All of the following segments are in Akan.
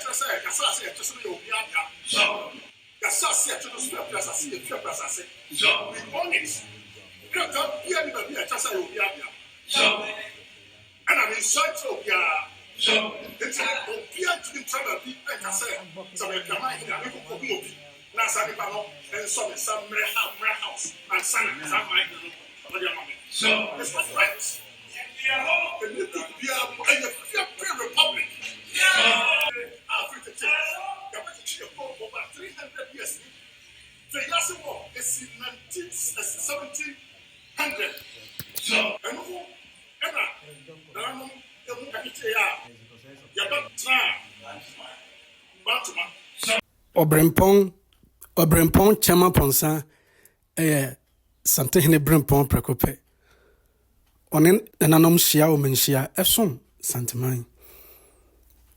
ɛkyerɛ sɛ y'asase a yɛte so no yɛ obiara dea. Y'asase a yɛte no so yɛ Fiapre asase, yɛ Fiapre asase. We own it. Krataa biara nni baabi a ɛkyerɛ sɛ ɛyɛ obiara dea. Ɛna mensua nkyerɛ obiara. Enti obiara ntumi ntra baabi nka sɛ, sɛ meyɛ Kraman hene a, menkɔ kɔhu obi na saa nipa no nsɔ me nsa mmrɛ mmrɛ house ansa na saa man hene no ɔde ama me. It's not right. Ɛnni book biara mu. Ɛyɛ Fiapre Republic a firi tete yɛabɛkyekye yɛn kurom over 300 years ni. Firi wiase war ɛsi 19 1700. Ɛno ho na nananom mu ketee a yɛbɛtraa Bantama. Ɔberempɔn Ɔberempɔn Kyɛm Amponsah yɛ Santehene Berempɔn prɛko pɛ. Ɔne nananom hyia wɔ Manhyia som Santeman.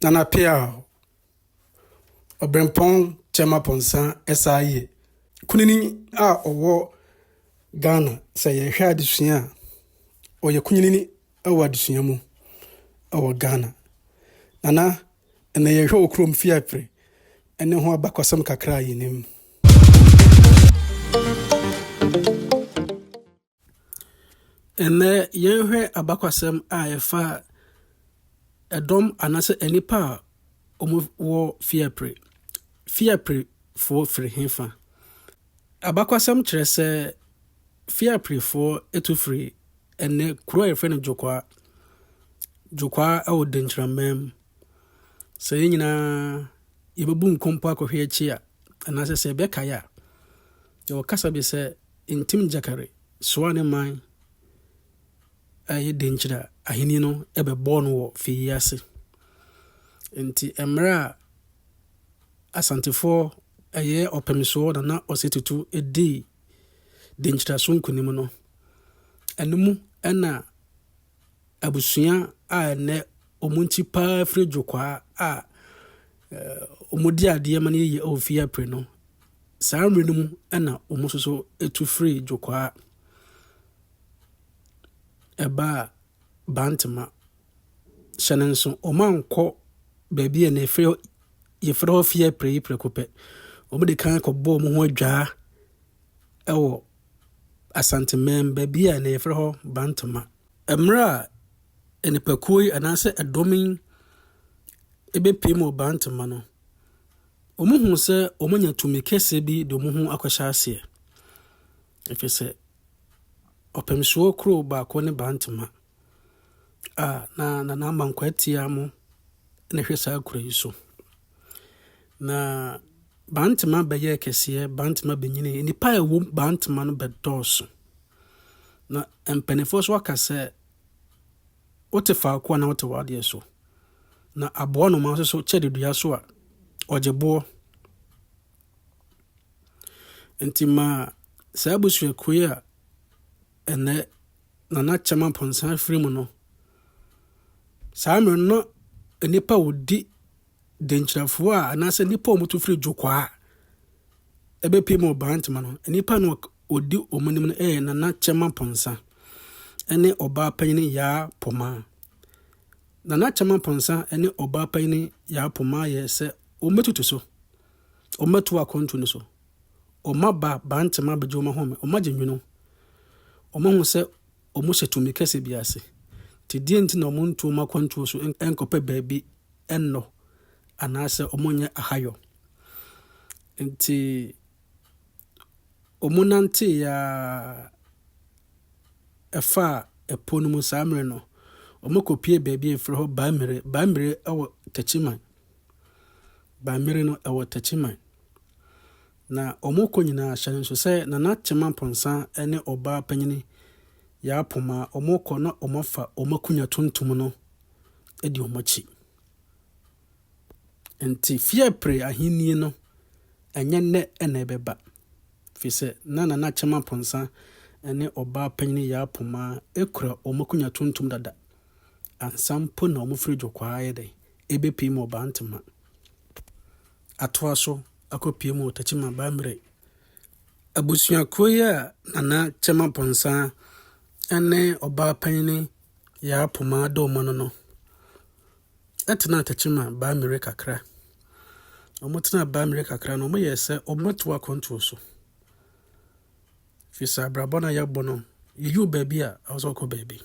Nana Appiah Ɔberempɔn Kyɛm Amponsah san yɛ kunini a ɔwɔ Ghana. Sɛ yɛhwɛ adesua a, ɔyɛ kunini wɔ adesua mu wɔ Ghana. Nana, ɛnɛ yɛhwɛ wɔ kurom Fiapre ne ho abakɔsɛm kakra a yɛnim. Ɛnnɛ, yɛnhwɛ abakwasɛm a ɛfa ɛdɔm anaasɛ nnipa a wɔwɔ Fiapre. Fiaprefoɔ firi hefa? Abakwasɛm kyerɛ sɛ Fiaprefoɔ tu firi ɛnnɛ kuro a yɛfrɛ no Dwokwaa. Dwokwaa wɔ Denkyiraman mu. Sɛ yɛn nyinaa yɛbɛbu nkonpo akɔhwɛ akyi a, anaasɛ sɛ yɛbɛkae a, yɛwɔ kasa bi sɛ Ntim Gyakare soaa ne man a ɛyɛ Denkyira ahenni no bɛbɔɔ no wɔ fie yi ase. Nti mmerɛ a Asantefoɔ ɛyɛ Ɔpemsoɔ Nana Osei Tutu dii Denkyira so nkunim no, ɛno mu na abusua a ɛnnɛ wɔn nkyi paa firi Dwokwaa a wɔdi adeɛ ma no yɛ yie wɔ fie apire no, saa mmerɛ no mu na wɔn nso so tu firii Dwokwaa ɛbaa Bantama. Hyɛ no nso, wɔankɔ baabi a na yɛfrɛ yɛfrɛ hɔ fie apire yi prɛko pɛ. Wɔde kan kɔbɔɔ wɔn ho adwaa wɔ Asanteman, baabi a na yɛfrɛ hɔ Bantama. Mmerɛ a nnipakuo yi anaasɛ ɛdɔm yi bɛpue mu wɔ Bantama no, wɔhuu sɛ wɔanya tumi kɛseɛ bi de wɔn ho akɔhyɛ aseɛ. Ɛfiri sɛ, ɔpemsoɔ kuro baako ne Bantama a na Nana Amankwaa Atiamo na ɛhwɛ saa kuro yi so. Na Bantama bɛyɛɛ kɛseɛ, Bantama bɛnyinii. Nnipa a ɛwɔ Bantama no bɛdɔɔso. Na mpanimfoɔ nso aka sɛ, wote faako a na wote w'adeɛ so. Na aboanoma nso so kyɛ dua so a, ɔgye boɔ. Nti ma saa abusuakuo yi a ɛnnɛ Nana Kyɛm Amponsah firi mu no, saa mmerɛ no na nnipa a wɔdi denkyerɛfoɔ a anaasɛ nnipa a wɔtu firi Dwokwaa ɛbɛpie mu wɔ Bantama no, nnipa no wɔdi wɔn anim no yɛ Nana Kyɛm Amponsah ne ɔbaa panyin Yaa Pomaa. Nana Kyɛm Amponsah ne ɔbaa panyin Yaa Pomaa yɛ sɛ wɔbɛtutu so, wɔbɛto akwantuo no so. Wɔaba Bantama abɛgye wɔn ahome, wɔagye nwunu, wɔahu sɛ wɔhyɛ tumi kɛse bi ase. Nti deɛn nti na wɔntu wɔn akwantuo so nkɔpɛ baabi nnɔ anaasɛ wɔnyɛ ahayɔ? Nti wɔnanteeɛ ara ɛfaa ɛpo no mu saa mmerɛ no, wɔkɔpuee baabi a yɛfrɛ hɔ Baamire. Baamire wɔ Techiman. Baamire no ɛwɔ Techiman. Na wɔrekɔ nyinaa, hyɛ no nso sɛ Nana Kyema Amponsah ne ɔbaa panyini Yaa Pomaa, wɔrekɔ na wɔafa wɔn akonnwa tuntum no di wɔn akyi. Nti Fiapre ahennie no, ɛnyɛ nnɛ na ɛbɛba. Firi sɛ na Nana Kyema Amponsah ne ɔbaa panyini Yaa Pomaa kura wɔn akonnwa tuntum dada ansa mpo na wɔfiri Dwokwaa ayɛ dɛn ɛbɛpue mu wɔ Bantama. Atoa so akɔpue mu wɔ Techiman Bamire. Abusuakuo yi a Nana Kyɛm Amponsah ne ɔbaa panin Yaa Pomaa da wɔn ano no tenaa Techiman Bamire kakra. Wɔtenaa Bamire kakra no, wɔyɛɛ sɛ wɔbɛtoa akwantuo so. Firi sɛ abrabɔ no a yɛbɔ no, yɛyi wo baabi a, ɛwɔ sɛ wokɔ baabi.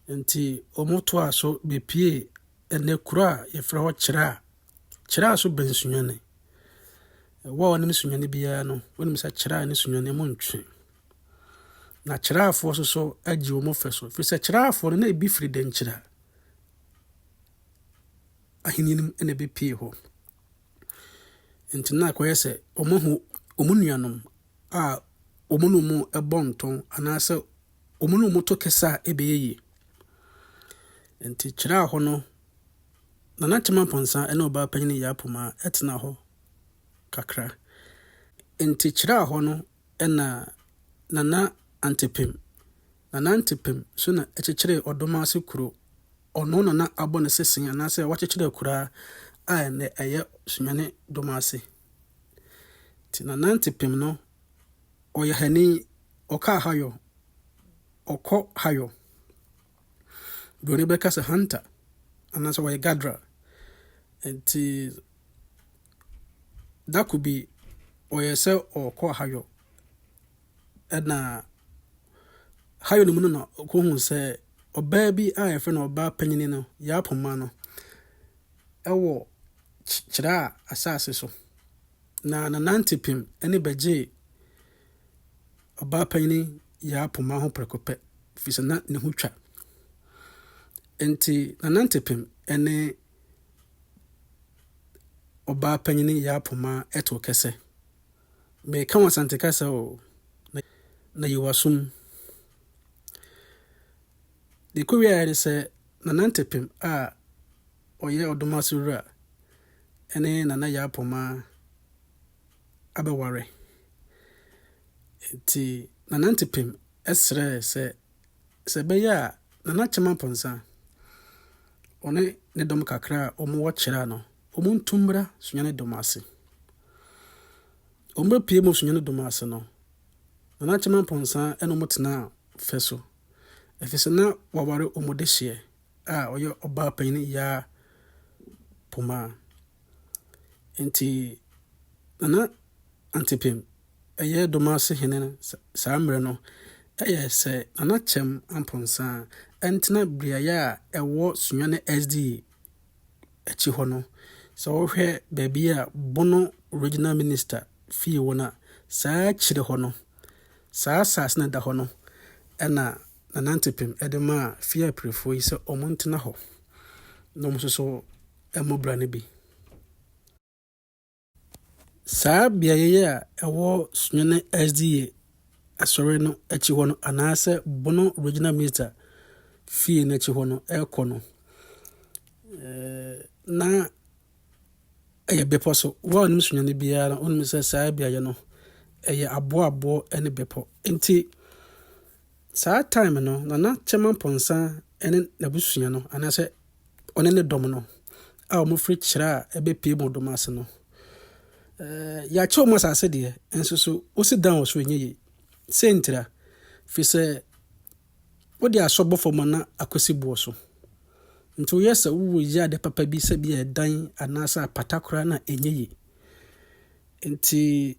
Nti wɔtoaa so bɛpuee ɛnnɛ kuro a yɛfrɛ hɔ Kyerɛ a. Kyerɛ a so bɛn Sunyani. Wo a wonim Sunyani biara no, wonim sɛ Kyerɛ a ne Sunyani montwe. Na Kyerɛafoɔ nso so agye wɔn fɛ so. Firi sɛ Kyerɛafoɔ no, na ebi firi Dɛnkyira ahenni no mu na ɛbɛpue hɔ. Nti na akɔyɛ sɛ wɔahu wɔn nuanom a wɔn ne wɔn bɔ ntɔn anaasɛ wɔn ne wɔn to kasa a ɛbɛyɛ yie. Nti kyerɛ hɔ no, Nana Kyema Amponsah ne ɔbaa panyin Yaa Pomaa tena hɔ kakra. Nti kyerɛ hɔ no na Nana Antepem, Nana Antepem nso na ɛkyekyeree Ɔdomase kuro. Ɔno na na abɔ ne sese anaasɛ wakyekyere akuraa a ɛnnɛ ɛyɛ Sunyani Domase. Nti Nana Antepem no, ɔyɛ hani, ɔka ahayɔ, ɔkɔ hayɔ. Buroni bɛka sɛ hunter anaasɛ ɔyɛ gatherer. Nti da ko bi ɔyɛɛ sɛ ɔrekɔ ahayɔ ɛna hayɔ no mu no na ɔkɔhuu sɛ ɔbaa bi a yɛfrɛ no ɔbaa panin no, Yaa Poma no, ɛwɔ Kyeraa asase so. Na Nana Antepem ani bɛgyee ɔbaa panin Yaa Poma ho prɛko pɛ, ɛfiri sɛ na ne ho twa. Enti Nana Antepem ne ɔbaa panin Yaa Poma too kɛsɛ. Meka wɔ Asante kasa o, na yi w'asom. Deɛ ɛkɔwieeɛ ne sɛ, Nana Antepem a ɔyɛ Ɔdomase wura ne Nana Yaa Poma abɛware. Nti Nana Antepem srɛɛ sɛ, sɛ ɛbɛyɛ a Nana Kyem Amponsah, ɔne ne dɔm kakra a wɔwɔ Kyerɛ no, wɔntu mmra Sunyani dɔm ase. Wɔbɛpue mu Sunyani dɔm ase no, Nana Kyem Amponsah ne wɔn tenaa fɛ so, ɛfiri sɛ na waware wɔn dehyeɛ a ɔyɛ ɔbaa panin Yaa Pomaa. Nti Nana Antepem ɛyɛ Domase hene no saa mmerɛ no, ɛyɛ sɛ Nana Kyɛm Amponsah ntena beaeɛ a ɛwɔ Sunyani SDA akyi hɔ no. Sɛ wohwɛ baabi a Bono Regional Minister fie wɔ no a, saa akyire hɔ no, saa asase no a ɛda hɔ no ɛna Nana Antepem de maa fie apirefoɔ yi sɛ wɔntena hɔ na wɔn nso so mmɔ bra no bi. Saa beaeɛ yi a ɛwɔ Sunyani SDA asɔre no akyi hɔ no anaasɛ Bono Regional Minister fie no akyi hɔ no rekɔ no, na ɛyɛ bepɔ so. Wo a wonim Sunyani biara no, wonim sɛ saa beaeɛ no, ɛyɛ aboɔ aboɔ ne bepɔ. Nti saa time no, Nana Kyɛma Mpɔnsa ne n'abusua no anaasɛ ɔne ne dɔm no a wɔfiri Kyerɛ a ɛbɛpue mu dɔm ase no, yɛakyɛ wɔn asase deɛ, nso so wosi dan wɔ so ɛnyɛ yie. Sɛ ntira, firi sɛ wode asɔ bɔ fam a na akɔsi boɔ so. Nti woyɛ sɛ woreyɛ ade papa bi sɛ bi a ɛdan anaasɛ apata koraa na ɛnyɛ yie. Nti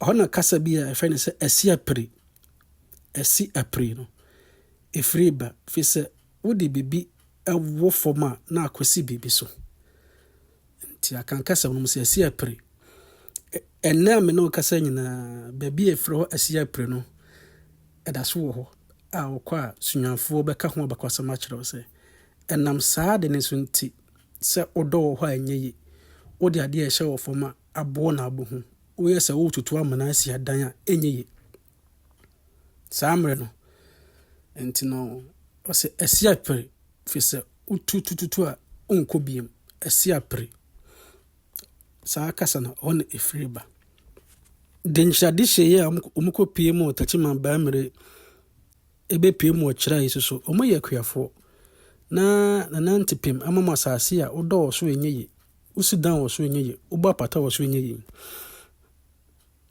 Ɛhɔ na kasa bi a yɛfrɛ no sɛ asi apire, asi apire no, ɛfiri ba. Ɛfiri sɛ wode biribi wɔ fam a na akɔsi biribi so. Nti Akan kasa mu no sɛ asi apire. Ɛnnɛ a me ne wo kasa nyinaa, baabi a ɛfiri hɔ asi apire no, ɛda so wɔ hɔ a wokɔ a Sunyanifoɔ bɛka ho abakɔsɛm akyerɛ wo sɛ ɛnam saa ade no so nti sɛ wodɔ wɔ hɔ a ɛnyɛ yie. Wode adeɛ a ɛhyɛ wɔ fam a aboɔ na abɔ hu. Woyɛ sɛ woretutu amena asi adan a, ɛnyɛ yie. Saa mmerɛ no, nti no, ɔsɛ asi apere, firi sɛ wotutututu a, wonkɔ biom. Asi apere. Saa kasa no, ɛhɔ na ɛfiri ba. Denkyiradehyɛ yi a wɔkɔpie mu wɔ Techiman Baammire ɛbɛpue mu wɔ Kyerɛ yi so so, wɔyɛ akuafoɔ. Na Nana Ntepem ama mo asase a wodɔ wɔ so ɛnyɛ yie. Wosi dan wɔ so ɛnyɛ yie, wobɔ apata wɔ so ɛnyɛ yie.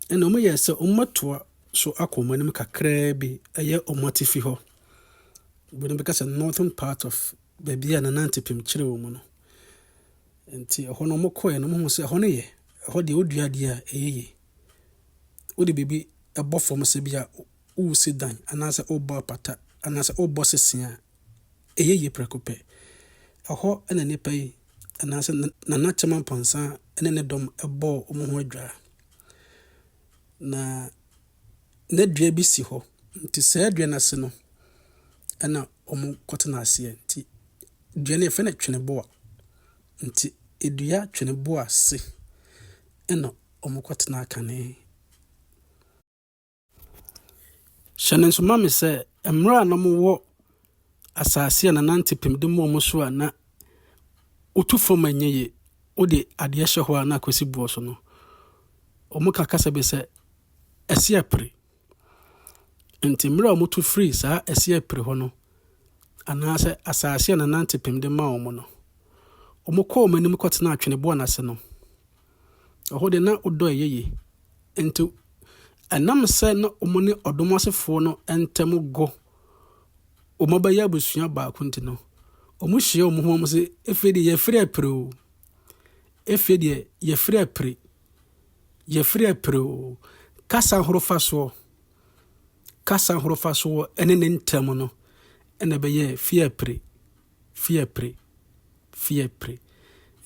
Ɛna wɔyɛɛ sɛ wɔatoa so akɔ wɔn anim kakraa bi, ɛyɛ wɔn atifi hɔ. Obi bɛka sɛ northern part of baabi a Nana Antipem kyerɛ wɔn no. Nti ɛhɔ no wɔkɔeɛ no, wɔhuu sɛ ɛhɔ no yɛ. Ɛhɔ deɛ wodua adeɛ a, ɛyɛ yie. Wode biribi bɔ fam sɛ bi a woresi dan anaasɛ worebɔ apata anaasɛ worebɔ sese a, ɛyɛ yie prɛko pɛ. Ɛhɔ na nnipa yi anaasɛ Nana Kyem Amponsah ne ne dɔm bɔɔ wɔn ho adwaa. Na na dua bi si hɔ, nti saa dua no ase no na wɔkɔtena aseɛ. Nti dua no yɛfrɛ no tweneboa. Nti dua tweneboa ase na wɔkɔtenaa kane. Hyɛ no nso ma me sɛ mmerɛ a na wɔwɔ asase a Nana Antipem de ma wɔn so a na wotu fam a ɛnyɛ yie, wode adeɛ hyɛ hɔ a na akɔsi boɔ so no, wɔka kasa bi sɛ ɛse apire. Nti mmerɛ a wɔtu firii saa ɛse apire hɔ no, anaasɛ asase a Nana Antipem de maa wɔn no, wɔkɔɔ wɔn anim kɔtenaa Tweneboa no ase no, ɛhɔ deɛ na wodɔ ɛyɛ yie. Enti ɛnam sɛ na wɔn ne ɔdom asefoɔ no ntam go, wɔn abɛyɛ abusua baako nti no, wɔhyia wɔn ho wɔn sɛ, efie deɛ yɛfiri apire o, efie deɛ yɛfiri apire, yɛfiri apire o. Kasa ahorofa soɔ, kasa ahorofa soɔ ne ne ntam no ɛna ɛbɛyɛ fie apire, fie apire, fie apire.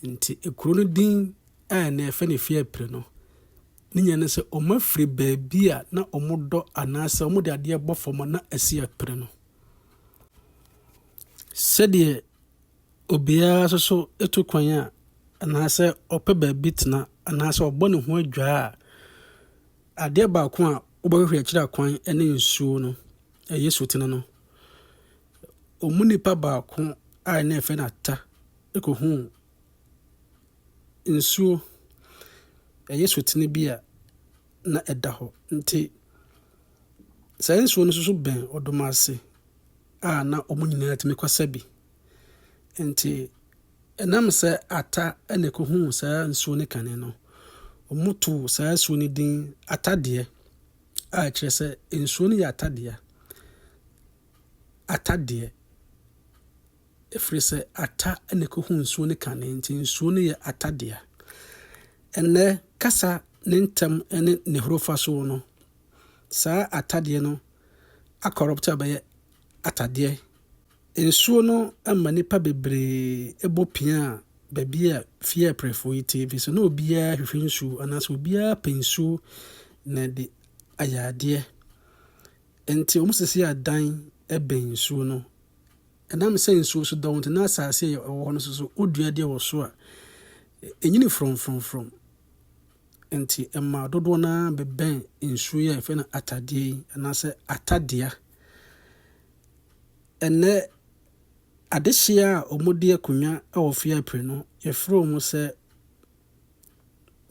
Nti ekuro no din a ɛnnɛ yɛfrɛ no Fiapre no, ne nyinaa ne sɛ wɔafiri baabi a na wɔdɔ anaasɛ wɔde adeɛ bɔ fam a na asi apere no. Sɛdeɛ obiara nso so tu kwan a anaasɛ ɔpɛ baabi tena anaasɛ ɔbɔ ne ho adwaa a, adeɛ baako a wobɛhwehwɛ akyiri akwan ne nsuo no, ɛyɛ sutene no. Wɔn mu nipa baako a na yɛfrɛ no Atta kɔhuu nsuo, ɛyɛ asutene bi a na ɛda hɔ. Nti saa nsuo no nso bɛn Ɔdomase a na wɔn nyinaa tumi kɔsa bi. Nti ɛnam sɛ Atta na ɛkɔhuu saa nsuo no kane no, wɔtoo saa asuo no din Atadeɛ a ɛkyerɛ sɛ nsuo no yɛ Atta dea. Atta deɛ. Ɛfiri sɛ Atta na ɛkɔhuu nsuo no kane nti nsuo no yɛ Atta dea. Ɛnnɛ kasa ne ntɛm ne ne horofa so no, saa Atta deɛ no akɔrɔpte abɛyɛ Atadeɛ. Nsuo no ma nnipa bebree bɔ pia a baabi a fie aprɛfoɔ yi te ɛfiri sɛ na obiara hwehwɛ nsuo anaasɛ obiara pɛ nsuo na de ayɛ adeɛ. Enti wɔsisii adan bɛn nsuo no. Ɛnam sɛ nsuo so dɔ nti, na asase a ɛwɔ hɔ no nso so, wodua adeɛ wɔ so a, ɛnyini frɔmfrɔmfrɔm. Enti ɛmaa dodoɔ no ara bɛbɛn nsuo yi a yɛfrɛ no atadeɛ yi anaasɛ atadea. Ɛnnɛ, adehyeɛ a wɔde akonnwa wɔ fie apire no, yɛfrɛ wɔn sɛ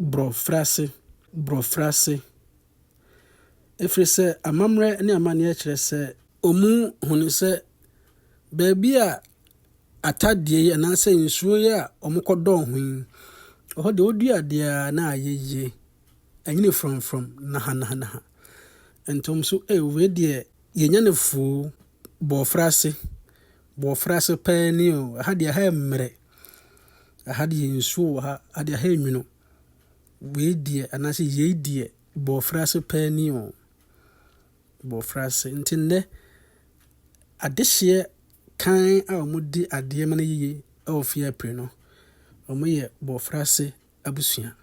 borɔfrase, borɔfrase. Ɛfiri sɛ amammerɛ ne amanneɛ kyerɛ sɛ wɔhunu sɛ baabi a atadeɛ yi anaasɛ nsuo yi a wɔkɔdɔɔ ho yi, ɛhɔ deɛ wodua adeɛ a na ayɛ yie. Anyini frɔmfrɔm nahanahanaha. Nti wɔn nso, ei wei deɛ yɛnya no fuu bɔɔfrɛ ase. Bɔɔfrɛ ase paa ni o. Ɛha deɛ ɛha yɛ mmerɛ. Ɛha deɛ nsuo wɔ ha. Ɛha deɛ ɛha yɛ nwunu. Wei deɛ anaasɛ yei deɛ bɔɔfrɛ ase paa ni o. Bɔɔfrɛ ase. Nti nnɛ, adehyeɛ kann a wɔdi adeɛ ma no yiye wɔ fie apire no, wɔyɛ bɔɔfrɛ ase abusua.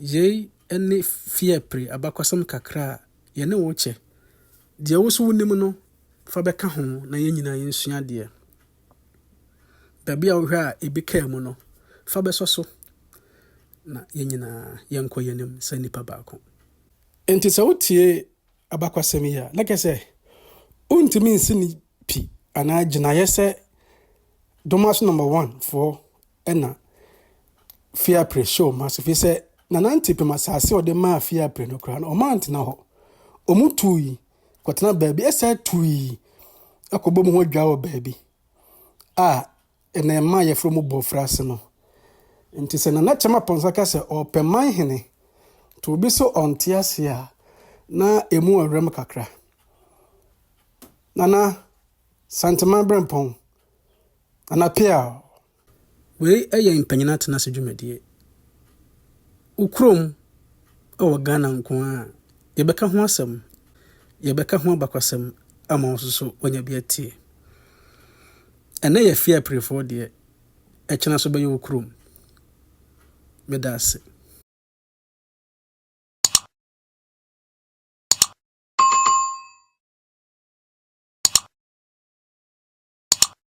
Yei ne fie apire abakɔsɛm kakra a yɛne wo kyɛ. Deɛ wo nso wonim no, fa bɛka ho na yɛn nyinaa yɛnsua adeɛ. Baabi a wohwɛ a ebi kaa mu no, fa bɛsɔ so na yɛn nyinaa yɛnkɔ yɛn anim sɛ nnipa baako. Enti sɛ wotie abakwasɛm yi a, na kyerɛ sɛ wontumi nsi no pi anaa gyinaeɛ sɛ Domaso number one foɔ na Fiapre hyɛ wɔn ase firi sɛ Nana Antipem asase a ɔde maa Fiapre no koraa no, wɔantena hɔ. Wɔtui kɔtena baabi, ɛsan tui kɔbɔ mu ho adwa wɔ baabi a ɛna ɛma yɛfrɛ mu bɔfra ase no. Nti sɛ Nana Kyɛm Apɔnsa ka sɛ ɔrepɛ man hene, to obi so ɔnte ase a, na ɛmu ɔwerɛm kakra. Nana Santeman Berempɔn, Nana Peaw. Wei yɛ mpanyin atena ase dwumadie. Wo kurom wɔ Ghana nko ara a, yɛbɛka ho asɛm, yɛbɛka ho abakwasɛm ama wo nso so woanya bi atie. Ɛnnɛ yɛ Fiaprefoɔ deɛ, ɛkyena nso bɛyɛ wo kurom. Meda ase.